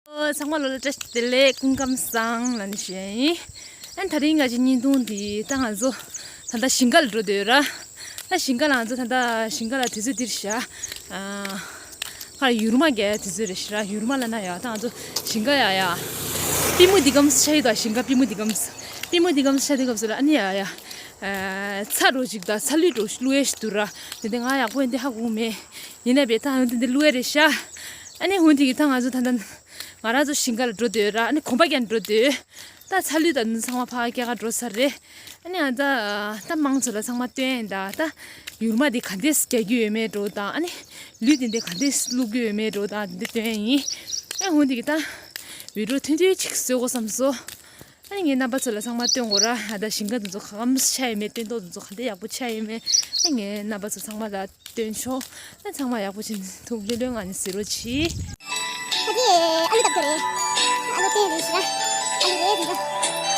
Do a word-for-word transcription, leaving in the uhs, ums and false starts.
ཨོ། ཚང་མ་ལོ་ལ་བཀྲ་ཤིས་བདེ་ལེགས། སྐུ་ཁམས་བཟང་ལབ་ནས་ཞུ་ཡ་ཡིན། ཨ་ནི་དེ་རིང་ང་ཚོའི་བརྙན་ཐུང་འདི་ད་ང་ཚོ་ད་ལྟ་ཞིང་ཁ་ལ་འགྲོ་འདོད་ར། ད་ཞིང་ཁ་ལ་ང་ཚོ་ད་ལྟ་ཞིང་ཁ་ལ་དུས་ཚོད་འདིར་བཞག་ཨ། ཁ་ལ་ཡུར་མ་རྒྱག་དུས་ཚོད་རེད་ཤག་ར། ཡུར་མ་ལབ་ན་ཡ་ད་ང་ཚོ་ཞིང་ཁ་ཡ་ཡ། པུས་མོ་འདི་སྐམ་ས་ཆགས་ཡོད་ད། ཞིང་ཁ་པུས་མོ་འདི་སྐམ་ས། པུས་མོ་འདི་སྐམ་ས་ཆགས་དུས་སྐབས་སུ་ལ་ཨ་ནི་ཡ་ཡ། ཨ། ཚྭ་འགྲོ་ཅིག་ད་ཚྭ་ལུད་འགྲོ་བླུག་ཡས་ཤིག་འདུག་ར། དེ་འདི་ང་ཡག་པོ་ཡིན་འདི་ཧ་གོ་མེད། ཡིན་ན་བས་ད་འདི་འདི་བླུག་ཡས་རེད་ཤག་ཨ་ནི་འོ་འདི་གི་ད་ང་ཚོ་ད་ད་ང་རང་ཚོ་ཞིང་ཁ་ལ་འགྲོ་འདོད་ར། ཨ་ནི་གོམ་པ་རྒྱག་འགྲོ་འདོད། ད་ཚྭ་ལུད་དང་ཚང་མ་ཕར་སྐྱེལ་ག་འགྲོ་ས་རེད། ཨ་ནི་ང་ད་ད་དམངས་ཚོ་ལ་ཚང་མ་སྟོན་ཡིན་ད། ད་ཡུར་མ་འདི་ག་འདྲས་རྒྱག་རྒྱུ་ཡོད་མེད་འགྲོ་དང་། ཨ་ནི་ལུད་འདི་འདི་ག་འདྲས་བླུག་རྒྱུ་ཡོད་མེད་འགྲོ་དང་འདི་སྟོན་ཡིན། ཨ་འོ་འདི་གི་ད་བི་ཌི་ཡོ་ཐུང་ཐུང་ཅིག་བཟོ་དགོས་བསམ་སོང་། ཨ་ནི་ངས་རྣམ་པ་ཚོ་ལ་ཚང་མ་སྟོན་དགོས་ར། ཨ་ད་ཞིང་ཁ་འདི་ཚོ་ག་འདྲས་ཆགས་ཡོད་མེད། སྟོན་ཐོག་འདི་ཚོ་ག་འདྲས་ཡག་པོ་ཆགས་ཡོད་མེད། ཨ་ངས་རྣམ་པ་ཚོ་ཚང་མ་ལ་སྟོན་ཆོག་ཨ་ཚང་མ་ཡག་པོ་བྱས་ནས་ཐུགས་ལྷོད་ལྷོད་ངང་ནས་གཟིགས་རོགས་གྱིས། ད་དེ་ཨ་ལུ་བཏབ་རྒྱུ་རེད། ཨ་ལུ་བཏབ་རེད་ཤག་ཨ་ལུ་རེད་འདི་ཚོ།